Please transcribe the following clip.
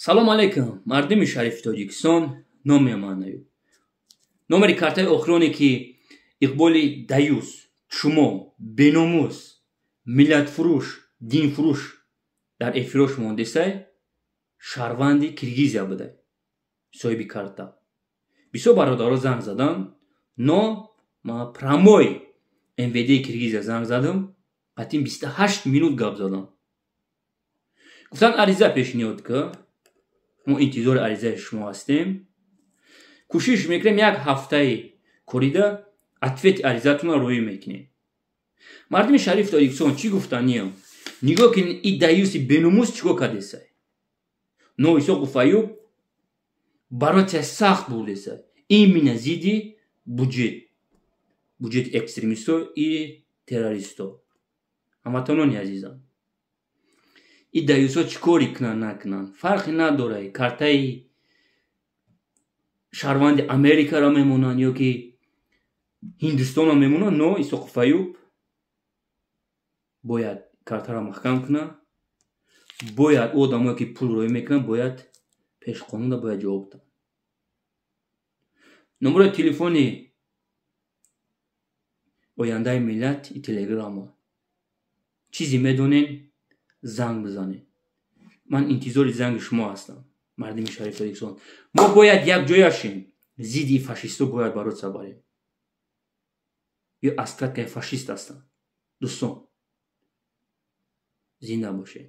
Салом алейкум, мардуми шарифи Тоҷикистон. Номи ман Аюб. Номери картаи охироне, ки Иқболи даюс, шумо беномус, миллатфурӯш, динфурӯш дар эфирош мондесай, шаҳрванди Киргизия будай, соҳиби карта. Бисёр бародаро занг задан, но ма прямой МВД Киргизия занг задам, қатъин 28 минут гап задам. Гуфтанд, ариза пешниҳод ка, мо интизори аризаи шумо ҳастем, кӯшиш мекунем, як ҳафтаи корида ответи аризатонро роӣ мекунем. Мардуми шарифи Тоҷикистон, чӣ гуфтаниям? Нигоҳ кунед, и даюси беномус чӣ кор кардесай. Но Исоқов Аюб барои сахт бурдесай именно зидди буҷет, буҷети экстремисто и террористо. Ҳамватанони азизам, и даюсҳо чӣ коре кунанд, накунанд, фарқе надорад, картаи шаҳрванди Америкаро мемонанд ё ки Ҳиндустонро мемонанд, но Исоқов Аюб бояд картаро маҳкам кунад, бояд ӯ одамое, ки пул роӣ мекунанд, бояд пеши қонунда бояд ҷавоб диҳанд. Номерои телефони Ояндаи миллат и Телеграма, чизе медонед, занг бизанед. Ман интизори занги шумо ҳастам. Мардуми шарифи Тоҷикистон, мо бояд якҷоя шем, зидди фашистҳо бояд бороться барем. Ё остаткаи фашист ҳастанд. Дӯстон, зинда бошед.